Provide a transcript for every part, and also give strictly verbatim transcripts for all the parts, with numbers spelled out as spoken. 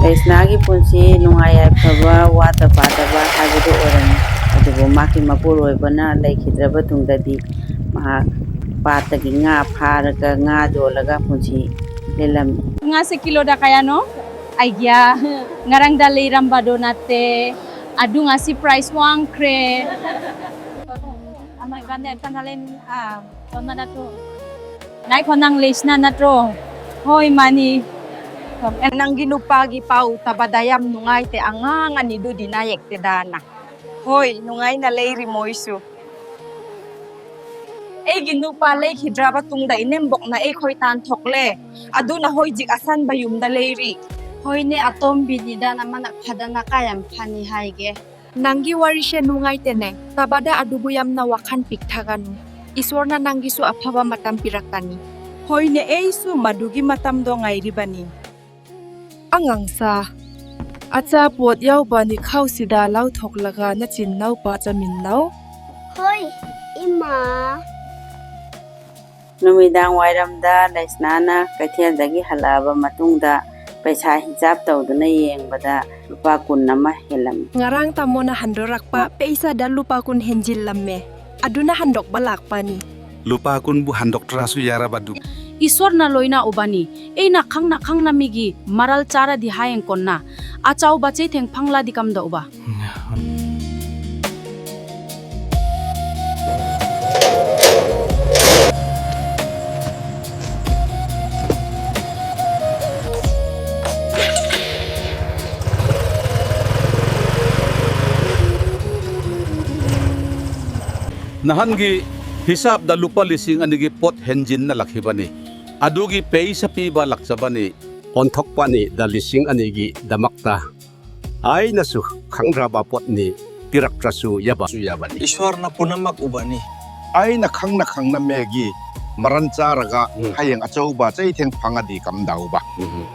ꯂꯩꯁꯅꯥꯒꯤ ꯄꯨꯟꯁꯤ ꯅꯨꯡꯉꯥꯏ ꯌꯥꯏꯐꯕ, ꯋꯥꯠꯇ ꯄꯥꯗꯕ ꯍꯥꯏꯕꯗꯨ ꯑꯣꯏꯔꯝꯃꯤ꯫ ꯑꯗꯨꯕꯨ ꯃꯍꯥꯛꯀꯤ ꯃꯄꯨꯔꯣꯏꯕꯅ ꯂꯩꯈꯤꯗ꯭ꯔꯕ ꯇꯨꯡꯗꯗꯤ ꯃꯍꯥꯛ ꯄꯥꯠꯇꯒꯤ ꯉꯥ ꯐꯥꯔꯒ ꯉꯥ ꯌꯣꯜꯂꯒ ꯄꯨꯟꯁꯤ ꯂꯦꯜꯂꯝꯃꯤ꯫ ꯉꯥꯁꯦ ꯀꯤꯂꯣꯗ ꯀꯌꯥꯅꯣ? ꯑꯩꯒꯤꯌꯥ, ꯉꯔꯥꯡꯗ ꯂꯩꯔꯝꯕꯗꯣ ꯅꯠꯇꯦ꯫ ꯑꯗꯨ ꯉꯁꯤ price ꯋꯥꯡꯈ꯭ꯔꯦ꯫ ꯑꯃ ꯏꯕꯥꯅꯤ ꯑꯝꯇ ꯅꯥꯂꯦꯟ, ꯑꯥ, ꯇꯣꯟꯅ ꯅꯠꯇ꯭ꯔꯣ? ꯅꯥꯏꯈꯣ, ꯅꯪ ꯂꯩꯁꯅꯥ ꯅꯠꯇ꯭ꯔꯣ? ꯍꯣꯏ, ꯃꯥꯅꯤ꯫ ꯅꯪꯒꯤ ꯅꯨꯄꯥꯒꯤ ꯄꯥꯎ ꯇꯥꯕꯗ ꯌꯥꯝ ꯅꯨꯡꯉꯥꯏꯇꯦ꯫ ꯑꯉꯥꯡ ꯑꯅꯤꯗꯨꯗꯤ ꯅꯥꯌꯦꯛꯇꯦꯗꯅ꯫ ꯍꯣꯏ, ꯅꯨꯡꯉꯥꯏꯅ ꯂꯩꯔꯤ ꯃꯣꯏꯁꯨ꯫ ꯑꯩꯒꯤ ꯅꯨꯄꯥ ꯂꯩꯈꯤꯗ꯭ꯔꯕ ꯇꯨꯡꯗ ꯏꯅꯦꯝꯕꯣꯛꯅ ꯑꯩꯈꯣꯏ ꯇꯥꯟꯊꯣꯛꯂꯦ꯫ ꯑꯗꯨꯅ ꯍꯧꯖꯤꯛ ꯑꯁꯥꯟꯕ ꯌꯨꯝꯗ ꯂꯩꯔꯤ꯫ ꯍꯣꯏꯅꯦ, ꯑꯇꯣꯝꯕꯤꯅꯤꯗ ꯅꯃꯅ ꯐꯗꯅ ꯀꯌꯥꯝ ꯐꯅꯤ ꯍꯥꯏꯒꯦ? ꯅꯪꯒꯤ ꯋꯥꯔꯤꯁꯦ ꯅꯨꯡꯉꯥꯏꯇꯦꯅꯦ꯫ ꯇꯥꯕꯗ ꯑꯗꯨꯕꯨ ꯌꯥꯝꯅ ꯋꯥꯈꯜ ꯄꯤꯛꯊꯒꯅꯨ꯫ ꯏꯁꯣꯔꯅ ꯅꯪꯒꯤꯁꯨ ꯑꯐꯕ ꯃꯇꯝ ꯄꯤꯔꯛꯀꯅꯤ꯫ ꯍꯣꯏꯅꯦ, ꯑꯩꯁꯨ ꯃꯗꯨꯒꯤ ꯃꯇꯝꯗꯣ ꯉꯥꯏꯔꯤꯕꯅꯤ꯫ ꯑꯉꯥꯡꯁꯥ, ꯑꯆꯥꯄꯣꯠ ꯌꯥꯎꯕ ꯅꯤꯈꯥꯎꯁꯤꯗ ꯂꯧꯊꯣꯛꯂꯒ ꯅꯆꯤꯟ ꯅꯧꯄꯥ ꯆꯥꯃꯤꯟꯅꯧ꯫ ꯍꯣꯏ, ꯏꯃꯥ꯫ ꯅꯨꯃꯤꯗꯥꯡ ꯋꯥꯏꯔꯝꯗ ꯂꯩꯁꯅꯥꯅ ꯀꯩꯊꯦꯜꯗꯒꯤ ꯍꯜꯂꯛꯑꯕ ꯃꯇꯨꯡꯗ ꯄꯩꯁꯥ ꯍꯤꯁꯥꯞ ꯇꯧꯗꯨꯅ ꯌꯦꯡꯕꯗ ꯂꯨꯄꯥ ꯀꯨꯟ ꯑꯃ ꯍꯦꯜꯂꯝꯃꯤ꯫ ꯉꯔꯥꯡ ꯇꯥꯃꯣꯅ ꯍꯟꯗꯣꯔꯛꯄ ꯄꯩꯁꯥꯗ ꯂꯨꯄꯥ ꯀꯨꯟ ꯍꯦꯟꯖꯤꯜꯂꯝꯃꯦ꯫ ꯑꯗꯨꯅ ꯍꯟꯗꯣꯛꯄ ꯂꯥꯛꯄꯅꯤ꯫ ꯂꯨꯄꯥ ꯀꯨꯟꯕꯨ ꯍꯟꯗꯣꯛꯇ꯭ꯔꯁꯨ ꯌꯥꯔꯕꯗꯨ꯫ ꯏꯁꯣꯔꯅ ꯂꯣꯏꯅ ꯎꯕꯅꯤ꯫ ꯑꯩꯅ ꯈꯪꯅ ꯈꯪꯅ ꯃꯤꯒꯤ ꯃꯔꯜ ꯆꯥꯔꯗꯤ ꯍꯌꯦꯡ ꯀꯣꯟꯅ ꯑꯆꯧꯕ ꯆꯩꯊꯦꯡ ꯐꯪꯂꯗꯤ ꯀꯝꯗꯧꯕ? ꯅꯍꯥꯟꯒꯤ ꯍꯤꯁꯥꯞꯗ ꯂꯨꯄꯥ ꯂꯤꯁꯤꯡ ꯑꯅꯤꯒꯤ ꯄꯣꯠ ꯍꯦꯟꯖꯤꯟꯅ ꯂꯥꯛꯈꯤꯕꯅꯤ꯫ ꯑꯗꯨꯒꯤ ꯄꯩꯁꯥ ꯄꯤꯕ ꯂꯥꯛꯆꯕꯅꯤ꯫ ꯑꯣꯟꯊꯣꯛꯄꯅꯤ ꯗ ꯂꯤꯁꯤꯡ ꯑꯅꯤꯒꯤꯗꯃꯛꯇ꯫ ꯑꯩꯅꯁꯨ ꯈꯪꯗ꯭ꯔꯕ ꯄꯣꯠꯅꯤ, ꯄꯤꯔꯛꯇ꯭ꯔꯁꯨ ꯌꯥꯕꯁꯨ ꯌꯥꯕꯅꯤ꯫ ꯏꯁ꯭ꯋꯔꯅ ꯄꯨꯝꯅꯃꯛ ꯎꯕꯅꯤ꯫ ꯑꯩꯅ ꯈꯪꯅ ꯈꯪꯅ ꯃꯦꯒꯤ ꯃꯔꯟ ꯆꯥꯔꯒ ꯎꯝ꯫ ꯍꯌꯦꯡ ꯑꯆꯧꯕ ꯆꯩꯊꯦꯡ ꯐꯪꯉꯗꯤ ꯀꯝꯗꯧꯕ? ꯎꯝ꯫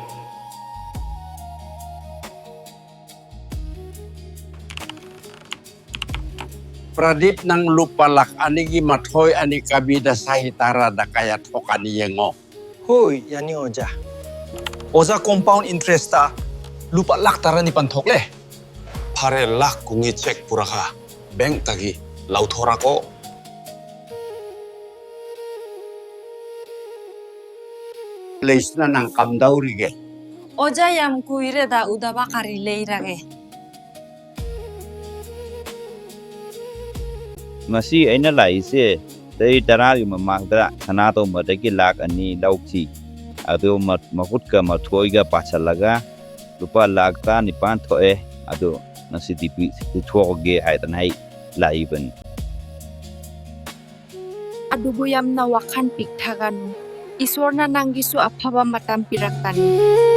ꯄ꯭ꯔꯗꯤꯞ, ꯅꯪ ꯂꯨꯄꯥ ꯂꯥꯈ ꯑꯅꯤꯒꯤ ꯃꯊꯣꯏ ꯑꯅꯤ ꯀꯥꯕꯤꯗ ꯆꯍꯤ ꯇꯔꯥꯗ ꯀꯌꯥ ꯊꯣꯛꯀꯅꯤ ꯌꯦꯡꯉꯣ꯫ ꯍꯣꯏ, ꯌꯥꯅꯤ ꯑꯣꯖꯥ꯫ ꯑꯣꯖꯥ, compound interest-ꯇ ꯂꯨꯄꯥ ꯂꯥꯛ ꯇꯔꯥꯅꯤꯄꯥꯟ ꯊꯣꯛꯂꯦ꯫ ꯐꯔꯦ, ꯂꯥꯛ ꯀꯨꯟꯒꯤ ꯆꯦꯛ ꯄꯨꯔꯛꯑꯒ ꯕꯦꯡꯛꯇꯒꯤ ꯂꯧꯊꯣꯔꯛꯑꯣ꯫ ꯂꯩꯁꯤꯅ ꯅꯪ ꯀꯝꯗꯧꯔꯤꯒꯦ? ꯑꯣꯖꯥ, ꯌꯥꯝ ꯀꯨꯏꯔꯦꯗ ꯎꯗꯕ, ꯀꯔꯤ ꯂꯩꯔꯒꯦ? ꯉꯁꯤ ꯑꯩꯅ ꯂꯥꯛꯏꯁꯦ ꯆꯍꯤ ꯇꯔꯥꯒꯤ ꯃꯃꯥꯡꯗ ꯁꯅꯥꯇꯣꯝꯕꯗꯒꯤ ꯂꯥꯛ ꯑꯅꯤ ꯂꯧꯈꯤ꯫ ꯑꯗꯨ ꯃ-, ꯃꯈꯨꯠꯀ ꯃꯊꯣꯏꯒ ꯄꯥꯁꯜꯂꯒ ꯂꯨꯄꯥ ꯂꯥꯛ ꯇꯔꯥꯅꯤꯄꯥꯟ ꯊꯣꯛꯑꯦ꯫ ꯑꯗꯨ ꯉꯁꯤꯗꯤ ꯄꯤ-, ꯄꯤꯊꯣꯛꯑꯒꯦ ꯍꯥꯏꯗꯅ ꯑꯩ ꯂꯥꯛꯏꯕꯅꯤ꯫ ꯑꯗꯨꯕꯨ ꯌꯥꯝꯅ ꯋꯥꯈꯜ ꯄꯤꯛꯊꯒꯅꯨ꯫ ꯏꯁꯣꯔꯅ ꯅꯪꯒꯤꯁꯨ ꯑꯐꯕ ꯃꯇꯝ ꯄꯤꯔꯛꯀꯅꯤ꯫